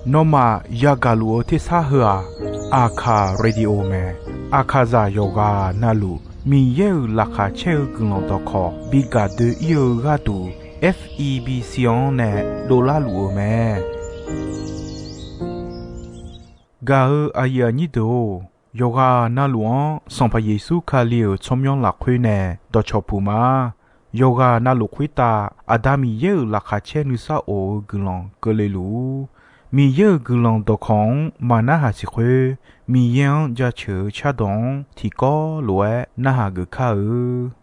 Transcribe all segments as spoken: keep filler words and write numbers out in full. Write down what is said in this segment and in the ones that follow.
Nawmaf yagaq luf-eu tersar heu-aq, Aqkaq Radio mae. Aqkaqzaq yawqghaq navluf Miqyaer-euq laqkhaq caer-eu guiqlanq dawqkawq bi gaq doe-ir-eu gharduq, F E B C-anr nae dovlar luf-eu mae. Gaq-eu aqyuif aqnyir deuq-or, yawqghaq navluf-anr Sanqpaq Yeqsur Kali-euq tsawrmyanr lafkhoer nae dawqcawq puq ma. Yawqghaq navluf khoertav Aqda Miqyaer-euq laqkhaq caer nuisar of-eu guiqlanq keuvle luf-ur. Miqyaer-euq guiqlanq dawqkawq-anr maqnarhaq siq khoer, Miqyaer-anr jaceuq-eu cardawq-anr tiqkawv lof-aer narhaq geuf kar-eu.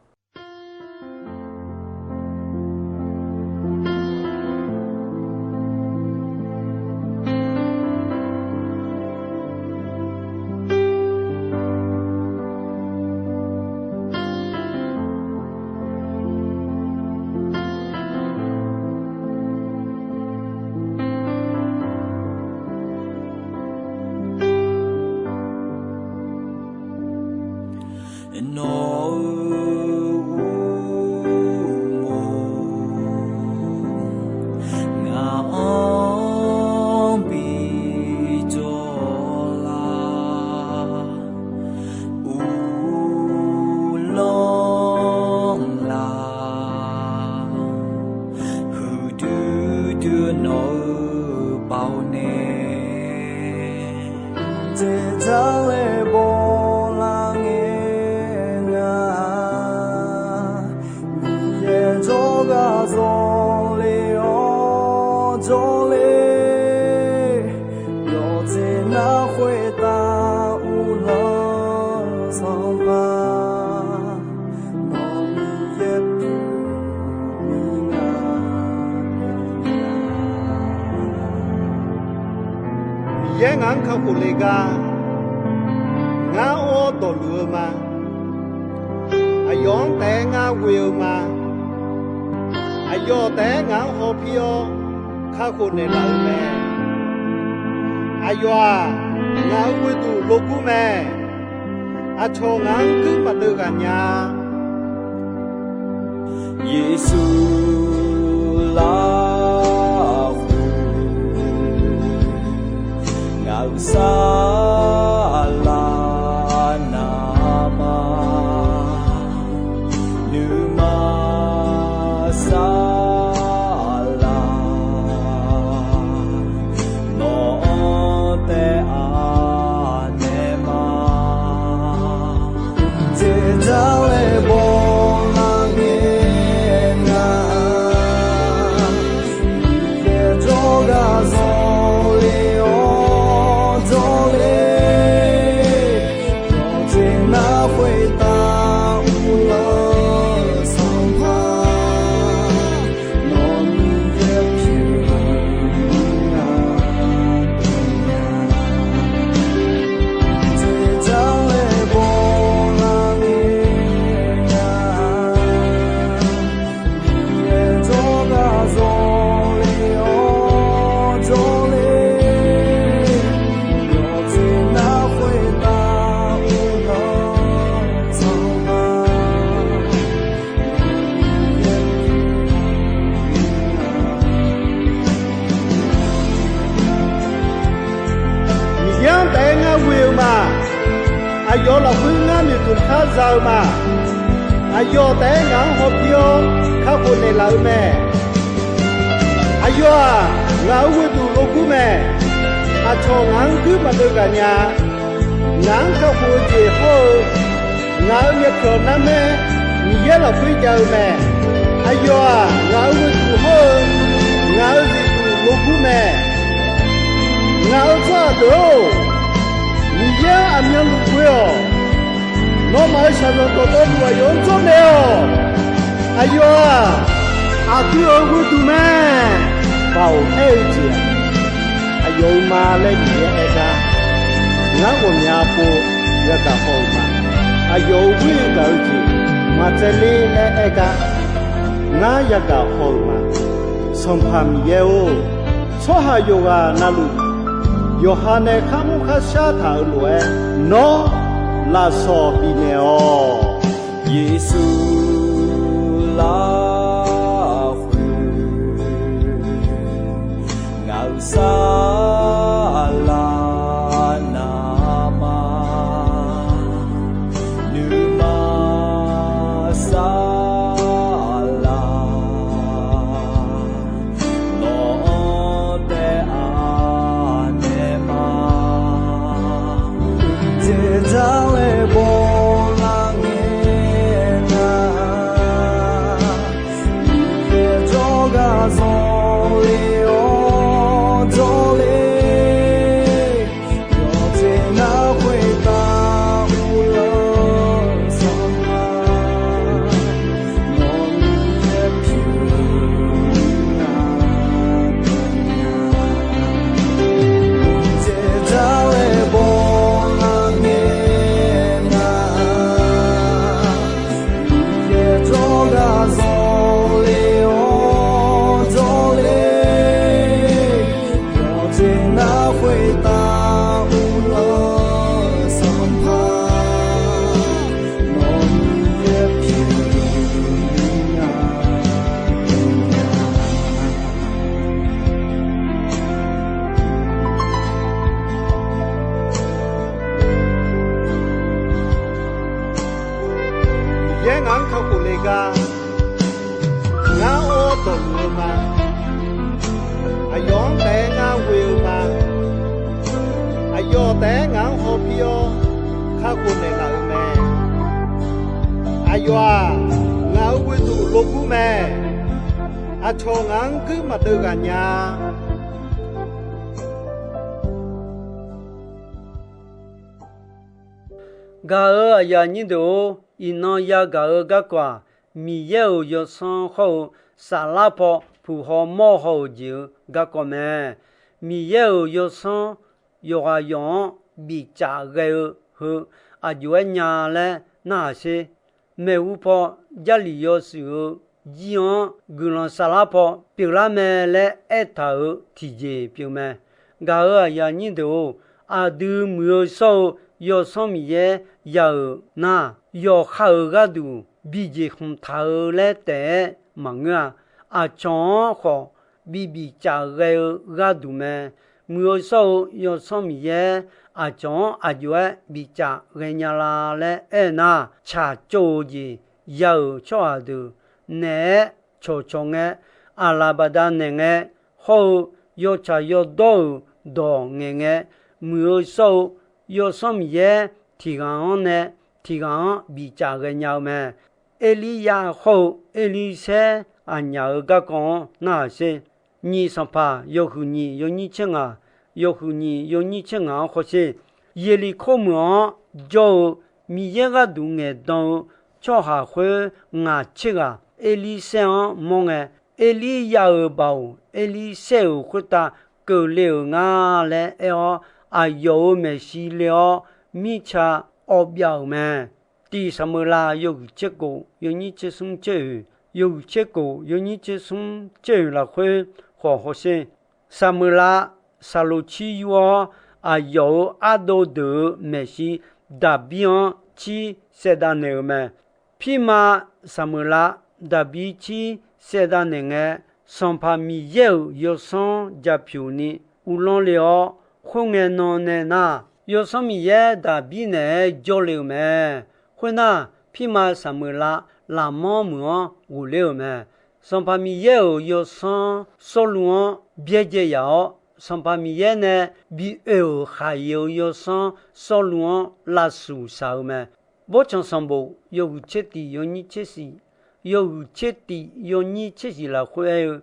Nawq-euq uqmov ngaq-anr bi jawr lar, uvlanr lar, huiqdui dui nawq-euq baoq nae, dzeqdzaq laer bawlar ngae nga. Miqyaer jawrgar zawle-awr jawrle, yawqjeq nar khoertav uvlanr-eu Sanqpaq, nawq Miqyaer pyeuf-eu nga. Miqyaer ngaq-anr kakhof le gar, ngar or dawqluf-eu ma. Aqyawf-anr taef-aer ngar ghoe-eu ma. Aqyawf taef-aer ngaq-anr hawpir-awr kakhof naeqlaf-eu mae. Aqyawf-aq, ngaq-euq ghoeduq logur mae. Aqcawq ngaq-anr guir maqdeuv ghaq nya-a. Yeqsur lafkhoer ngaq-euq saflar navmaqma, nuima saflar nawq-anr taef-a naeq ma. Dzeqdzaq laer bawlar ngae nga. Miqyaer jawrgar zawle-awr jawrle, yawqjeq nar khoertav uvlanr-eu Sanqpaq, nawq Miqyaer pyeuf-eu nga. Dzeqdzaq laer bawlar ngae nga. Miqyaer jawrgar zawle-awr jawrle, yawqjeq nar khoertav uvlanr-eu Sanqpaq, Miqyaer-anr taef-aer ngar ghoe-eu ma. Aqyawf lafkhoer ngar noeqtmq kar za-eu ma. Aqyawf taef-aer ngaq-anr hawpir-awr kakhof naeqlaf-eu mae. Aqyawf-aq, ngaq-euq ghoeduq logur mae. Aqcawq ngaq-anr guir maqdeuv ghaq nya-a. Ngaq-anr kakhof-eu jeq hawr-eu, ngaq-euq myavpyawq narmaer Miqyaer lafkhoer jav-eu mae. Aqyawf-aq, ngaq-euq ghoeduq hawr-eu, ngaq-euq zifduq logur mae. Ngaq-euq tsawrhaq deuq-or, Miqyaer-anr aqmyanluf ghoe-awq. Nawmaf-euq shaqzanq dawqtawvluf aqyawf-anr jawrnaeq-awq. Aqyawf-aq, aqdui-euq ghoeduq mae. Baoq aer-eu jeq-aq, aqyawf-euq ma laer Miqyaer aer gar, ngar ghawqmya pov yagaq haw-euq ma. Aqyawf-euq ghoer-eu gaq-eu jeq maqtsaevler laer aer gar, ngar yagaq haw-euq ma. Sanqpaq Miqyaer-or, tsawrhaq yawqghaq navluf yawqha nae kharmr kharshar taq-euq lof-aer, nawr lafsawq bifnaeq-awq. Yeqsur lafkhoer Saqlaq navmaqnuima saqlaq, nawq-anr taef-a naeq ma. Dzaeqdzaq laer bawlar ngae nar, Miqyaer jawrgar zanqler-awr jawrler, yawqjeq nar khoertav uvlanr sanqpaq, nawq-anr yaer pyeuf nya. Dzaeqdzaq laer bawlar ngae nar, Miqyaer jawrgar zanqler-awr jawrler, yawqjeq nar khoertav uvlanr sanqpaq, nawq-anr yaer pyeuf nya. Miqyaer ngaq-anr kakhof le gar, ngar or-awr dawqluf-eu ma. Aqyawf-anr taef-aer ngar ghoe-eu ma. Aqyawf taef-aer ngaq-anr hawpir-awr kakhof naeqlaf-euq mae. Aqyawf-aq, ngaq-euq ghoeduq logur mae. Aqcawq ngaq-anr guir maqdeuv ghaq nya. Gaq-euq aqyuif aqnyir deuq-or, iqnan yagaq-eu garkawv-aq, Miqyaer-euq yawsanr hawr-eu saflar paw puq haw mawr haw-euq jeq-euq garkawv mae. Miqyaer-euq yawsanr yawqghaq yawq-anr bifcaf ghae-eu heu aqjox-aer nya laer narhaq sher. Maeqhu paw Jarlif yawshuif-eu jir-anr guiqlanq saflar paw pyeuflar mae laer aertaq-euq tiqjeq pyeuf mae. Gaq-euq aqyuif aqnyir deuq-or, aqdui muiq-eu shawr-eu Yawsanr Miqyaer ya-euq nar, yawqha-euq gharduq bijeq khmq taq-eu laer taef-aer maqngeur-a. Aqcawq-anr khawf bi bifcaf ghae-eu gharduq mae. Muiq-eu shawr-eu Yawsanr Miqyaer aqcawq-anr aqjox-aer bifcaf ghaenya la laer aer nar, tsaqtsov-eu jeq ya-euq tsawrhaq deuq naeq-aer cawqcawq ngae, aqlaf baqdanaeq ngae, hawr-eu yawtsaq yawdawr-euq dawq ngaeqngae, muiq-eu shawr-eu Yawsanr Miqyaer tiq ghaq-anr nae tiq ghaq-anr bifcaf ghaenya-eu mae. Erliryav hawr-eu Erlirsaer aqnyaf-euq garkawv-anr narhaq sher. Nyiq Sanqpaq yawhuiq nyiq yawnyir tser ngaq, yawhuiq nyiq yawnyir tser ngaq-anr hawsher. Yeqliqkor meuq-anr jawr-eu Miqyaer gharduq ngaeqdan-eu tsawrhaq khoer ngaq tser ghaq Erlirsaer-anr mawr ngae, Erliryav-euq baoq Erlirsaer-euq khoertav keuvle-euq nga laer aer-awr, aqyawf-euq maeqshi le-awr, mirtsa awv byav-euq mae. Tiq Saqmeuqlav yawhuiq tser kof yawnyir tser smr tser oeq, yawhuiq tser kof yawnyir tser smr tser oeq lafkhoer khawf hawsher. Saqmeuqlav saqloq cir yur-awr, aqyawf-euq ardov deuq-euq maeqshi Daqbir-anr cir saevdav naeq-euq mae. Pirma Saqmeuqlav Daqbir cir saevdav naeq ngae, Sanqpaq Miqyaer-euq yawsanr japyuq ni uvlanr le-awr, khoerngae nan nae nar, Yawsanr Miqyaer Daqbir naeq-aer jawrle-euq mae. Khoernar, pirma Saqmeuqlav lafmanr meuq-anr ghofler-euq mae. Sanqpaq Miqyaer-euq yawsanr Sawrluv-anr byaerdzae yaf-awr, Sanqpaq Miqyaer nae bi oe-euq khaqyae-euq yawsanr Sawrluv-anr lavshuif shaq-eu mae. Bawrtsanq sanqbof yawhuiq tser tiq yawnyir tser shiq, yawhuiq tser tiq yawnyir tser shiq lafkhoer aer-eu,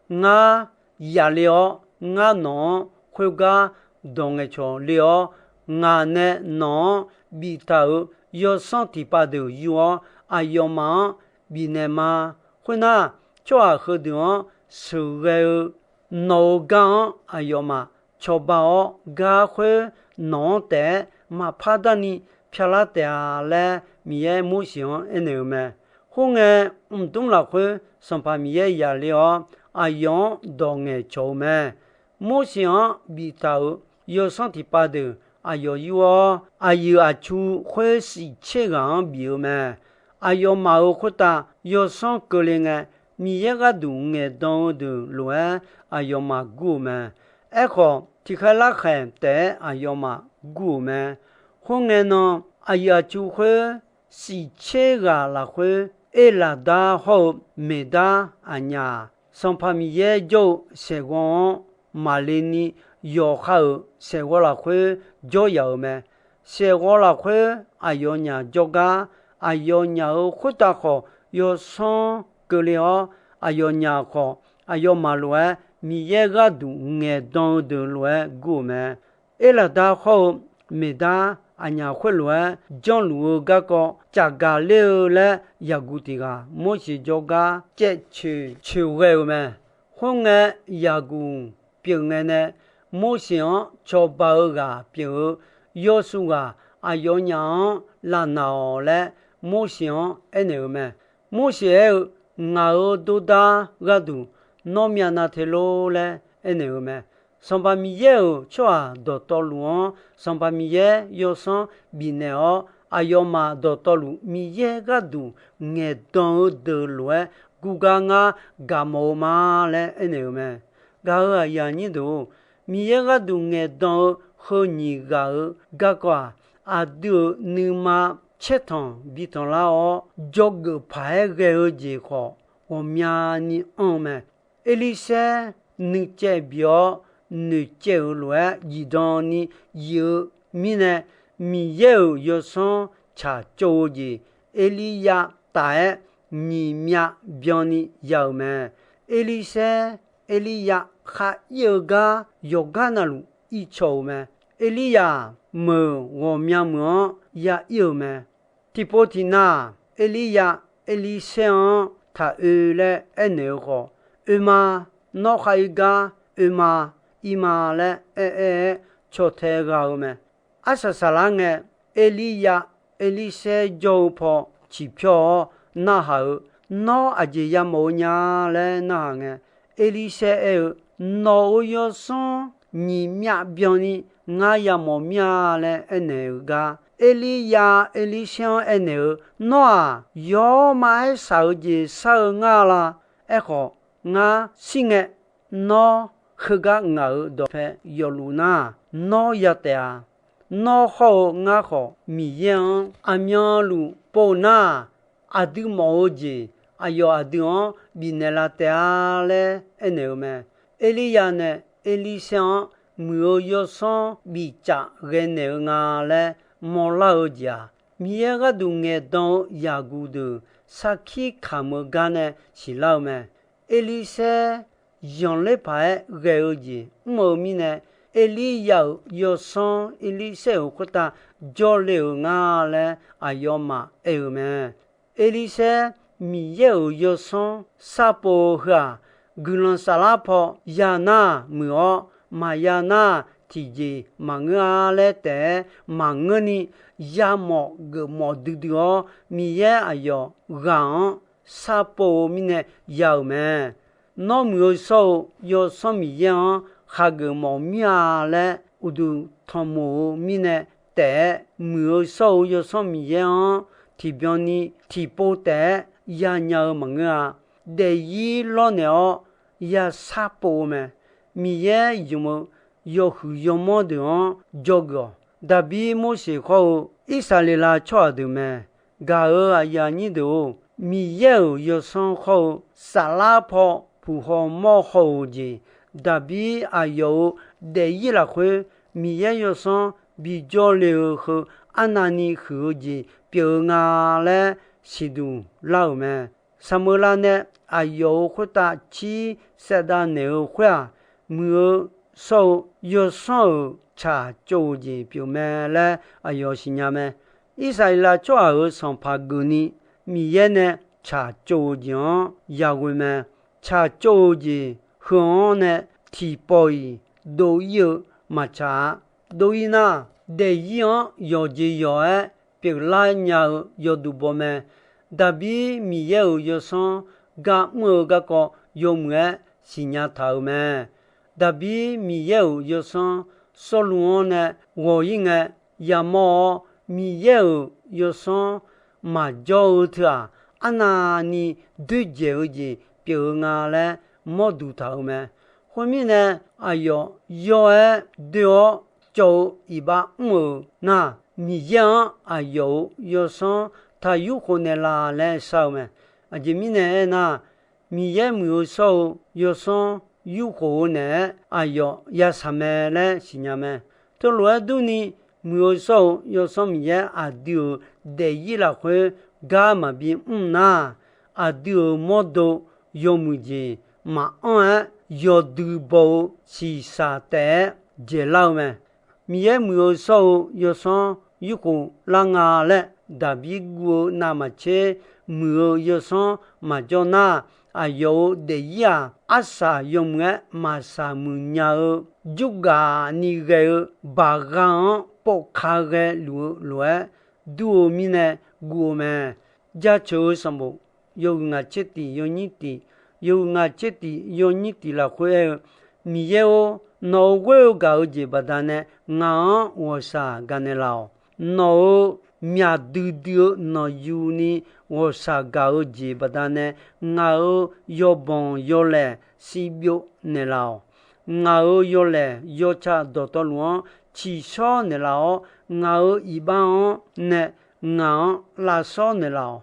Ngar yaf le-awr, ngar nawq-anr khoergar dawq ngaeqcawq le-awr, ngaq nae nawq-anr biftaq-euq yawsanr tiqpav deuq yur-awr, aqyawfmaf-anr bifnaeq ma. Khoernar, tsawrhaq heudeuq-anr sheuqghae-eu nawq-euq gar-anr aqyawfmaf cawba-awr, gar khoer nawq-anr taef-aer maqpar darni pyavlar taef-a laer, Miqyaer Morseq-anr aernaeq-eu mae. Khoerngae, mqdmr lafkhoer Sanqpaq Miqyaer yaf le-awr, aqyawf-anr dawq ngaeqcawq-eu mae. Morseq-anr biftaq-euq yawsanr tiqpav deuq aqyawf yur-awr, aqyuif aqtsu khoer shif tser ghaq-anr bif-eu mae. Aqyawfmaf-euq khoertav yawsanr keuvle ngae, Miqyaer gharduq ngaeqdan-eu deuq lof-aer aqyawfmaf gur-eu mae. Aerkhawf, tiqkhaer larkhaeq taef-aer aqyawfmaf guv-euq mae. Khoerngae nan, aqyuif aqtsu khoer shif tser ghaq lafkhoer, Erlaqdar hawr-eu Meqdar aqnyaf-aq, Sanqpaq Miqyaer jawr-eu saeqghawv-anr maqle ni yawqha-euq saeqghawv lafkhoer jawryaf-euq mae. Saeqghawv lafkhoer aqyawfnyaf jawrgar, aqyawfnyaf-euq khoertav khawf yawsanr keuvle-awr, aqyawfnyaf khawf aqyawfmaf lof-aer Miqyaer gharduq ngaeqdan-eu deuq lof-aer gur-euq mae. Erlaqdar hawr-eu Meqdar aqnyaf khoerlof-aer janrluf-eu garkawv caqgaq ler-eu laer yaqguq tiq ghaq Morseq jawrgar caevcoeq coeqghae-eu mae. Khoerngae, yaqguq pyeuf ngae nae Morseq-anr cawba-eu ghaq pyeuf-eu yawshuif ghaq aqyawfnyaf-anr lavnaq-awq laer Morseq-anr aernaeq-eu mae. Morseq aer-eu, Ngaq-euq dordar gharduq nawr myavnav te lor laer aernaeq-eu mae. Sanqpaq Miqyaer-euq tsawrhaq dawqtawvluf-anr Sanqpaq Miqyaer yawsanr bifnaeq-awr, aqyawfmaf dawqtawvluf Miqyaer gharduq ngaeqdan-eu deuq lof-aer gurgar ngar gaqmawf-eu ma laer aernaeq-eu mae. Gaq-euq aqyuif aqnyir deuq-or, Miqyaer gharduq ngaeqdan-eu heu nyiq ghaq-euq garkawv-aq, aqdui-euq nuima caertanq bitanq lar-awr, dzawgeuf paq-aer ghae-eu jeq khawf ghawqmyani anr-eu mae. Erlirsaer nuicaev bi-awr, noeqcaev-euq lof-aer zifdan ni zif-eu mirnae, Miqyaer-euq yawsanr tsaqtsov-eu jeq Erliryav taf-aer nyiq myav byanni ya-euq mae. Erlirsaer Erliryav khar ir-eu gar yawqgar navluf ircaw-euq mae. Erliryav meuq ghawqmya meuq-anr ya ir-euq mae. Tiqpov tiqnav-aq, Erliryav Erlirsaer-anr taq oe laer aernaeq-eu khawf, oe ma, nawr khar ir gar oe ma, ir ma laer aer-aer-aer caw tae gha-eu mae. Arsaq saqlar ngae, Erliryav Erlirsaer jawr-eu paw ciqpyawr-awr narhaq-eu, Nawr aqjeq yamawf-eu nya laer narhaq ngae, Erlirsaer aer-eu, Nawq-euq yawsanr nyiq myav byanni ngar yamawf mir-a laer aernaeq-eu gar, Erliryav Erlirsaer-anr aernaeq-eu, Nawr-aq, yawr maqaer shaq-eu jeq shar-eu ngar la. Aerkhawf, ngar shir ngae, nawr heugar ngaq-euq dawqpae yawfluf nar, nawr ya taef-a. Nawr hawr-eu ngar khawf, Miqyaer-anr aqmyanluf pov nar, aqdui mawf-eu jeq aqyawf aqdui-anr bifnaeq la taef-a laer aernaeq-eu mae. Erliryav nae Erlirsaer-anr muiq-eu yawsanr bifcaf ghae naeq-eu nga laer mawrlar-eu jeq-aq, Miqyaer gharduq ngaeqdan-eu yaqguq deuq sarkir kamq-eu gar nae siqlar-eu mae. Erlirsaer zanqler paq-aer ghae-eu jeq mr-eu mirnae, Erliryav-euq yawsanr Erlirsaer-euq khoertav jawrle-euq nga laer aqyawfmaf aer-eu mae. Erlirsaer Miqyaer-euq yawsanr sharpov-eu heu-aq, guiqlanq saflar paw ya nar muiq-awr, maqya nar tiqjeq maqngeur-a laer taef-aer maqngeurni, yamawf geufmawf duidui-awr Miqyaer aqyawf ghaq-anr sharpov-eu mirnae ya-euq mae. Nawr muiq-eu shawr-eu Yawsanr Miqyaer-anr hageuf mawf mir-a laer uqduq tanqmoq-eu mirnae taef-aer, muiq-eu shawr-eu Yawsanr Miqyaer-anr tiqbyan ni tiqpov taef-aer yanya-eu maqngeur-a. Daefzir lawrnaeq-awr ya sharpov-eu mae. Miqyaer ymq-eu yawhuiq yawmanr deuq-anr dzawgeuf-awq. Daqbir Morseq hawr-eu Irsaqleqlav tsawrhaq deuq mae. Gaq-euq aqyuif aqnyir deuq-or, Miqyaer-euq Yawsanr hawr-eu saflar paw puq haw mawr haw-euq jeq, Daqbir aqyawf-euq daefzir lafkhoer Miqyaer Yawsanr bijawr le-eu heu arnavni huiq-eu jeq pyeuf-eu nga laer siqduq lar-euq mae. Saqmeuqlav nae aqyawf-euq khoertav cir saevdav naeq-eu khoer-aq, muiq-eu shawr-eu Yawsanr-euq tsaqtsov-euq jeq pyeufmae laer aqyawf siqnya mae. Irsaqleqlav tsawrhaq-euq sanqpaq geufni Miqyaer nae tsaqtsov-euq jeq-anr yaghoe mae. Tsaqtsov-euq jeq heu-anr nae tiqpawf-iq dov-ir-eu maqtsaq-a. Dov-ir nar, daefzir-anr yawqjeq yawq-aer pyeuflar nya-eu yawduq baw mae. Daqbir Miqyaer-euq Yawsanr gar mr-eu garkawv yawmuiq-aer siqnya taq-euq mae. Daqbir Miqyaer-euq Yawsanr Sawrluv-anr nae ghawq-ir ngae yamawr-awr, Miqyaer-euq Yawsanr maqjawr-eu teu-aq, arnavni doerdzaeq-eu jeq pyeuf-eu nga laer mawrduq taq-euq mae. Khoermirnae, aqyawf yaw-aer doe-awr cawv-eu iqbax mr-euq nar, Miqyaer-anr aqyawf-euq yawsanr taq yurkhof naeqlaf laer shar-eu mae. Aqjeq mirnae aernar, Miqyaer muiq-eu shawr-eu yawsanr yurkhof-eu naeq-aer aqyawf yashaq mae laer siqnya mae. Teulof-aer durni, muiq-eu shawr-eu yawsanr Miqyaer aqdui-euq daefzir lafkhoer gar maqbi mr nar, aqdui-euq mawrdo yawmuiq jeq maqanr-aer, yawdui baw-eu shiqshaq taef-aer dzaeqlar-eu mae. Miqyaer muiq-eu shawr-eu yawsanr yurkhof lar nga laer Daqbir guv-eu navmaqtser muiq-eu yawsanr maqjawr nar, aqyawf-euq daefzir-aq, arsaq yawmuiq-aer maqsaq muiqnya-eu jurgaf ni ghae-eu baqgha-anr povka ghae luf-eu lof-aer dur-eu mirnae guv-eu mae. Jaceuq-eu sanqbof yawhuiq ngaq tser tiq yawnyir tiq, yawhuiq ngaq tser tiq yawnyir tiq lafkhoer aer-eu, Miqyaer-or, nawq-euq ghoer-eu gaq-eu jeq baqdanae ngaq-anr ghawqshaq gaqnaeq laf-awq. Nawq-euq myaq duidui-eu nawqyuni ghawqshaq gaq-eu jeq baqdanae, ngaq-euq yawbanq yawlaeq shivbyov naeqlaf-awq. Ngaq-euq yawlaeq yawtsaq dawqtawvluf-anr ciqshawr naeqlaf-awr, ngaq-euq iqbax-anr nae ngaq-anr lavshawr naeqlaf-awq.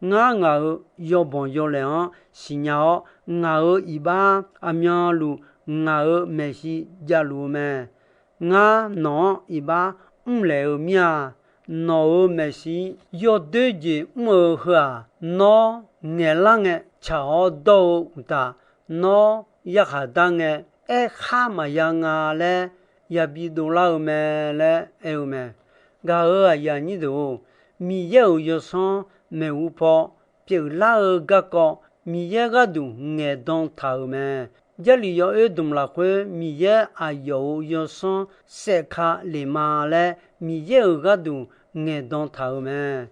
Ngar ngaq-euq yawbanq yawlaeq-anr siqnya-awr, ngaq-euq iqbax aqmyanluf ngaq-euq maeqshi javluf-eu mae. Ngar nawq-anr iqbax mrlaeq-eu mir-a. Nawq-euq maeqshi yawdoer jeq mr-eu heu-aq, nawr ngaeqlar ngae tsaq-awr dawr-eu uqtaf, nawr yarkhaq dar ngae aerkhar maqya nga laer yabi dovlar-eu mae laer aer-eu mae. Gaq-euq aqyuif aqnyir deuq-or, Miqyaer-euq yawsanr maeqhu paw pyeuflar-eu garkawv Miqyaer gharduq ngaeqdan taq-euq mae. Jarlif yawoer dmq lafkhoer Miqyaer aqyawf-euq yawsanr saevka lef ma laer Miqyaer-euq gharduq ngaeqdan taq-euq mae.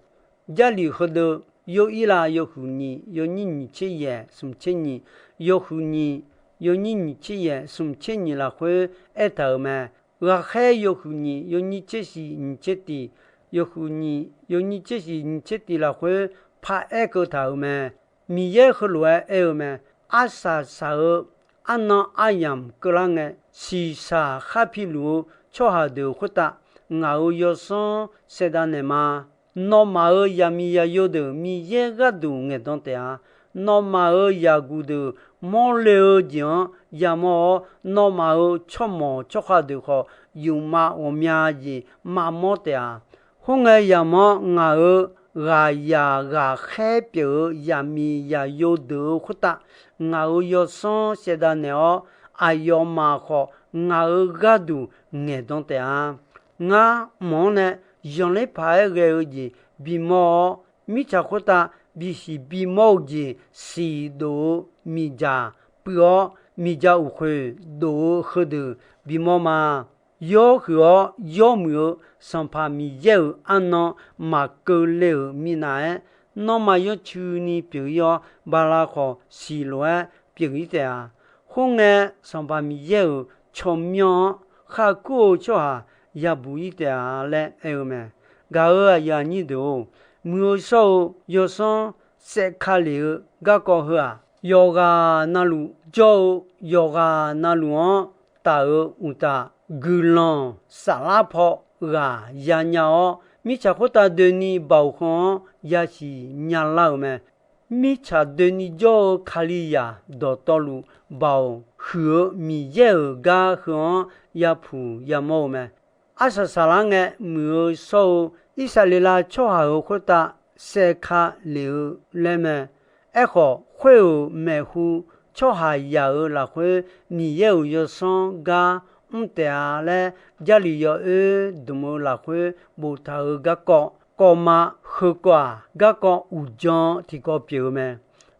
Jarlif heudeuv yaw-ir la yawhuiq nyiq yawnyir nyiq tser yaeq smq tser nyiq, yawhuiq nyiq yawnyir nyiq tser yaeq smq tser nyiq lafkhoer aertaq-euq mae. Ghaqkhaer yawhuiq nyiq yawnyir tser shiq nyiq tser tiq, yawhuiq nyiq yawnyir tser shiq nyiq tser tiq lafkhoer paraer keuv taq-euq mae. Miqyaer heulof-aer aer-eu mae. Arsaq saq-eu arnan aryamq keuvlar ngae, shiqshaq khar piluf-eu tsawrhaq deuq khoertav ngaq-euq yawsanr saevdav naeqma. Nawmaf-euq zaqmiq zaqyo deuq Miqyaer gharduq ngaeqdan taef-a. Nawmaf-euq zaqguq deuq mawrle-eu jeq-anr yamawr-awr, nawmaf-euq tsawrmawq tsawrkhav deuq khawf, yufmav ghawqmya jeq maqmawr taef-a. Khoerngae yamawr ngaq-euq ghaqzaq ghaqkhaer pyeuf-eu zaqmiq zaqyo deuq-euq khoertav ngaq-euq yawsanr saevdav naeq-awr, aqyawfmaf khawf ngaq-euq gharduq ngaeqdan taef-a. Ngar mq-anr nae zanqler paq-aer ghae-eu jeq bimawr-awr, mirtsaq khoertav bisiq bimawr-eu jeq siqdof-eu miqdzaq puiv-awr, miqdzaq uqkhoeq dof-eu heudeuq bimawr ma. Yawr huiq-awr yawr muiq-eu Sanqpaq Miqyaer-euq arnan maqkeuv le-euq minav-aer, nawmaf yawtsuini pyeuf-ir-awr, bala khawf siq lof-aer pyeuf-ir taef-a. Khoerngae, Sanqpaq Miqyaer-euq tsawrmyanr-anr kharkur-eu tsawrhaq yabuq-ir taef-a laer aer-eu mae. Gaq-euq aqyuif aqnyir deuq-or, muiq-eu shawr-eu yawsanr saevka lef-eu garkawv heu-aq, yawqghaq navluf jawr-eu yawqghaq navluf-anr taf-euq uqtaf, guiqlanq saflar paw ghaq yanya-awr, mirtsaq khoertav doeni baoq heu-anr yasiq nyalar-euq mae. Mirtsaq doeni jawr-eu Kalizaq dawqtawvluf baoq huiq-eu Miqyaer-euq gar heu-anr yapuq yamawr-eu mae. Arsaq saqlar ngae muiq-eu shawr-eu Irsaqleqlav tsawrhaq-euq khoertav saevka lef-eu laer mae. Aerkhawf, khoer-euq maeqhu tsawrhaqzaq-euq lafkhoer Miqyaer-euq yawsanr gar mr taef-a laer, Jarlif yawoer dmq-eu lafkhoer boftaq-euq garkawv kawvma heukawv-aq, garkawv uqdzan tiqkawv pyeuf-eu mae.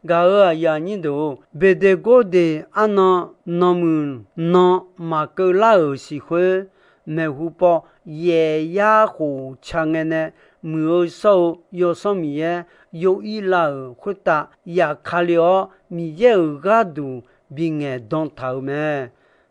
Gaq-euq aqyuif aqnyir deuq-or, Beqdeqgordeq arnan nanmuiq nan maqkeuv lar-euq siq khoer, maeqhu paw yaef yar khof ca ngae nae muiq-eu shawr-eu Yawsanr Miqyaer yov-ir la-euq khoertav yaf ka le-awr, Miqyaer-euq gharduq bingaeq dan taq-euq mae.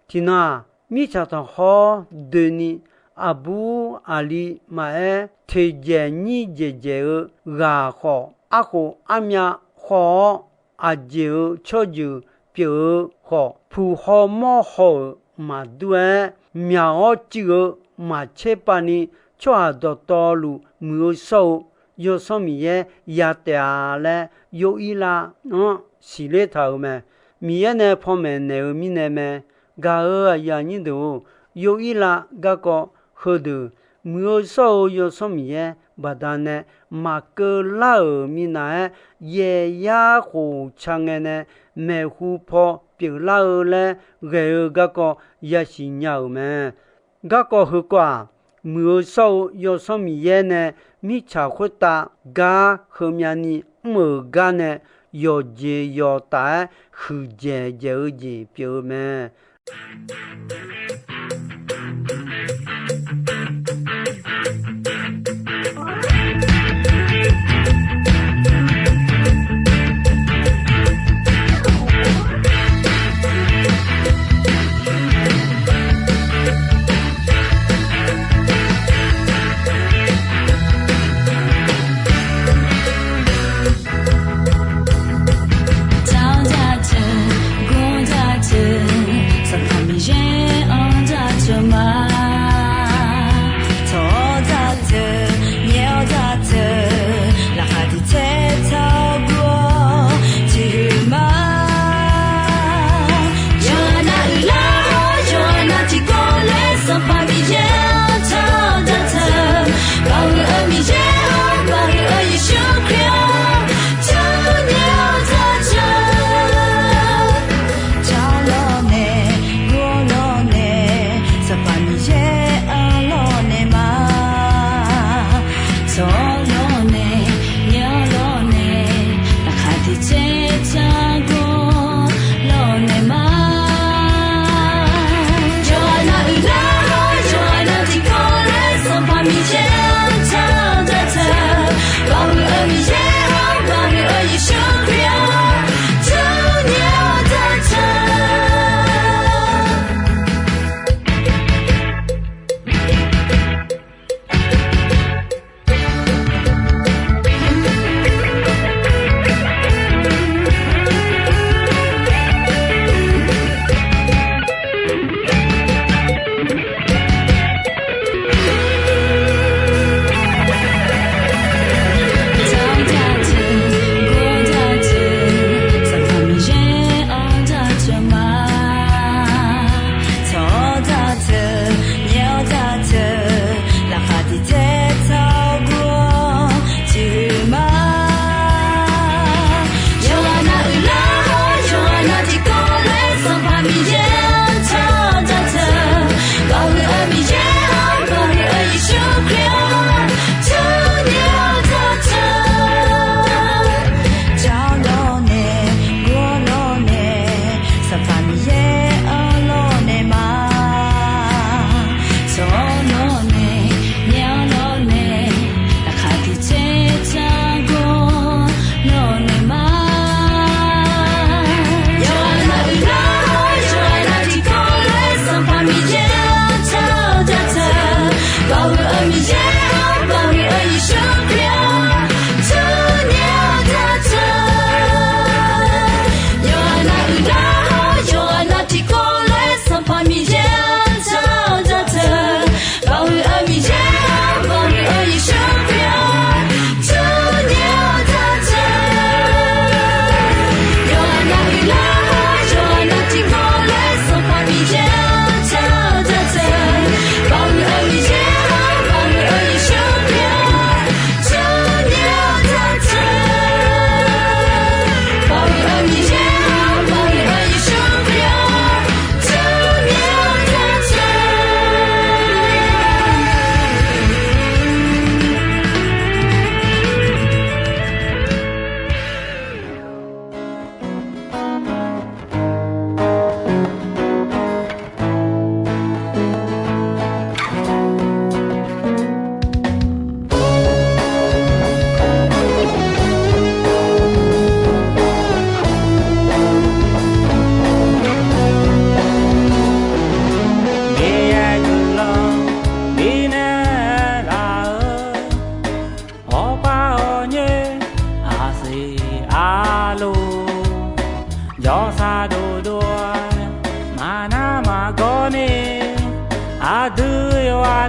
Tiqnan-aq, mirtsaq tanqkhawr doeni, aqbur aqli maqaer, teqdzaeq nyir dzaeqdzaeq-eu ghaq khawf, arkhof armyav khawr-awr, aqjeq-euq tsawrjeuq pyeuf-eu khawf, puq haw mawr haw-euq maqdur-aer, myaq-awr cuiv-eu maqtser pav ni, tsawrhaq dawqtawvluf muiq-eu shawr-eu Yawsanr Miqyaer ya taef-a laer, Yorhirlav-anr siqler taq-euq mae. Miqyaer nae panmaeq naeq-eu mirnae mae. Gaq-euq aqyuif aqnyir deuq-or, Yorhirlav garkawv heudeuq muiq-eu shawr-eu Yawsanr Miqyaer baqdanae maqkeuv lar-euq minav-aer, yaeq yar khof ca ngae nae maeqhu paw pyeuflar-eu laer ghae-eu garkawv yasiq nya-euq mae. Garkawv heukawv-aq, muiq-eu shawr-eu Yawsanr Miqyaer nae mirtsaq khoertav gar heumyav ni mr-euq gar nae yawqjeq yawqtaf-aer huiqdzaeq dzaeq-eu jeq pyeuf-eu mae. Taq-awr jaceuq, gor jaceuq, Sanqpaq Miqyaer-anr jaceuq ma. Tawq-awr jaceuq, nyaef-awr jaceuq, laqkhaq tiq tsaer tsaq-awr gur-awr tiqhuiq ma. Yawqha nav uiqlar-awr, yawqha nav tiqkawv laer Sanqpaq Miqyaer-anr taq-awr jaceuq. Baoq huiq-eu Miqyaer-or, baoq huiq-eu Yeqsur Kali-or, taq nyaef-awr jaceuq. Taq-awr lawrnaeq, gur-awr lawrnaeq, Sanqpaq Miqyaer-anr lawrnaeq ma. Tawq-awr lawrnaeq, nyaef-awr lawrnaeq, laqkhaq tiq tsaer tsaq gur-awr lawrnaeq ma. Yawqha nav uiqlar-awr, yawqha nav tiqkawv laer Sanqpaq Miqyaer-anr taq-awr jaceuq. Baoq huiq-eu Miqyaer-or, baoq huiq-eu Yeqsur Kali-or, taq nyaef-awr jaceuq. Taq-awr jaceuq, gor jaceuq, Sanqpaq Miqyaer-anr jaceuq ma. Tawq-awr jaceuq, nyaef-awr jaceuq, laqkhaq tiq tsaer tsaq-awr gur-awr tiqhuiq ma. Yawqha nav uiqlar-awr, yawqha nav tiqkawv laer Sanqpaq Miqyaer-anr taq-awr jaceuq. Baoq huiq-eu Miqyaer-or, baoq huiq-eu Yeqsur Kali-or, taq nyaef-awr jaceuq. Taq-awr lawrnaeq, gur-awr lawrnaeq, Sanqpaq Miqyaer-anr lawrnaeq ma. Tawq-awr lawrnaeq, nyaef-awr lawrnaeq, laqkhaq tiq tsaer tsaq gur-awr lawrnaeq ma. Yawqha nav uiqlar-awr, yawqha nav tiqkawv laer Sanqpaq Miqyaer-anr taq-awr jaceuq. Baoq huiq-eu Miqyaer-or, baoq huiq-eu Yeqsur Kali-or, taq nyaef-awr jaceuq. Yawqha nav uiqlar-awr, yawqha nav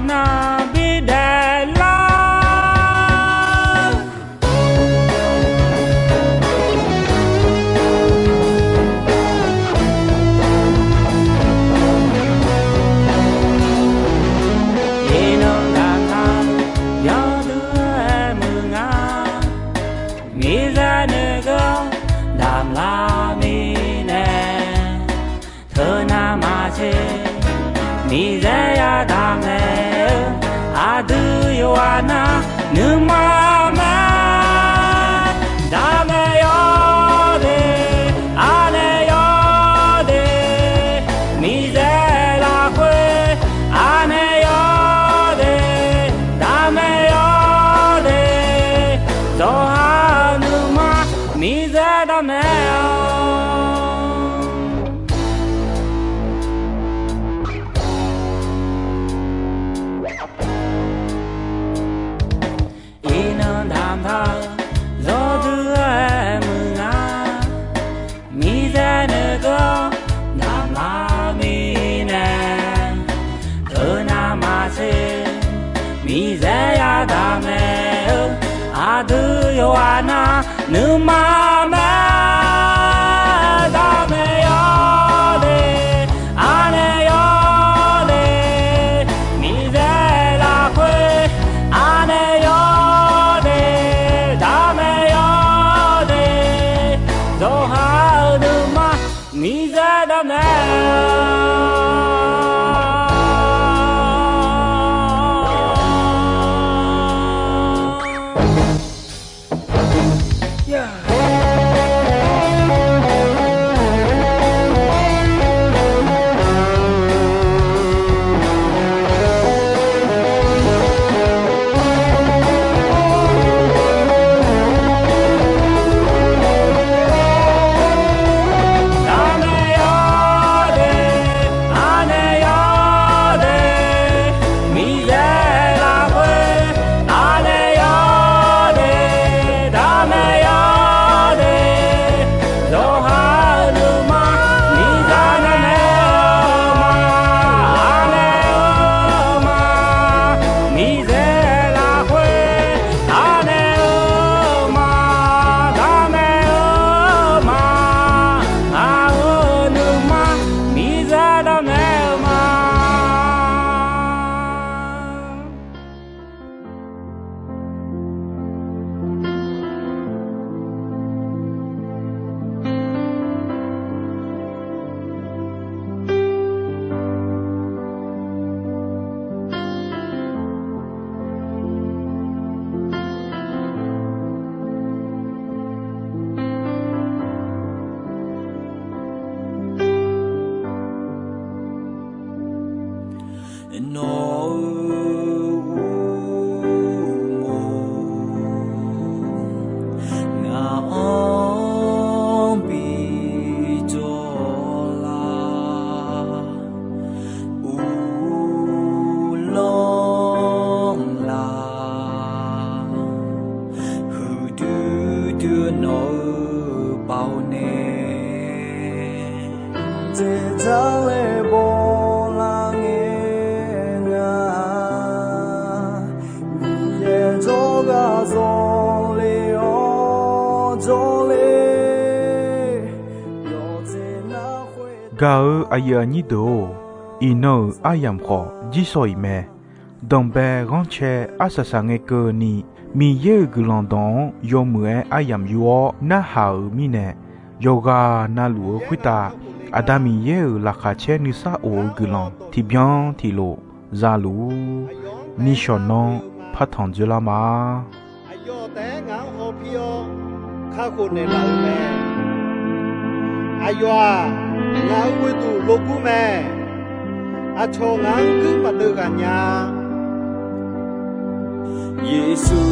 Nar bi daeflar. Iqnan daqtaq yawdui-aer muiq nga. Miqyaer nuigeur damq lar mirnae, teunav maqtser Miqyaer yadaq mae-eu, aqdui yawqghaq nar nuima mae. Daqmaeq yawde, aqnaeq yawde, Miqyaer lafkhoer aqnaeq yawde, daqmaeq yawde, zawqha-eu nuima Miqyaer daqmaeq-awq. Iqnan damqtaq-eu yawdui-aer muiq nga. Miqyaer nuigeur damq lar mirnae, teunav maqtser Miqyaer yadaq mae-eu, aqdui yawqghaq nar nuima mae. Daqmaeq yawde, aqnaeq yawde, Miqyaer lafkhoer aqnaeq yawde, daqmaeq yawde, zawqha-eu nuima Miqyaer daqmaeq-awq. Daqmaeq yawde, aqnaeq yawde, Miqyaer lafkhoer aqnaeq yawde, daqmaeq yawde, zawqha-eu nuima Miqyaer daqmaeq-eu ma, aqnaeq-eu ma, Miqyaer lafkhoer aqnaeq-eu ma, daqmaeq-eu ma, aqnaeq-eu nuima Miqyaer daqmaeq-eu ma. Nawq-euq uqmov ngaq-anr bi jawr lar, uvlanr la, huiqdui dui nawq-euq baoq nae dzaeqdzaq laer bawlar ngae nga. Miqyaer jawrgar zanqler-awr jawrler, yawqjeq nar khoer. Gaq-eu aqyuif aqnyir deuq-or, iqnan-euq aryamq khawf jirshaw-iq mae. Danqbae ghanrcae arsaq saq ngae keuvni, Miqyaer-euq guiqlanq dawq-anr yawmuiq-aer aryamq yur-awr narhaq-euq mirnae, yawqghaq navluf-eu khoertav Aqda Miqyaer-euq laqkhaq caer nuisar of-eu guiqlanq tiqbyan tiqlof za luf-ur. Nishawq nanr partanq dzoerlar ma. Aqyawf taef-aer ngaq-anr hawpir-awr kakhof naeqlaf-eu mae. Aqyawf-aq, ngaq-euq ghoeduq logur mae. Aqcawq ngaq-anr guir maqdeuv ghaq nya. Yeqsur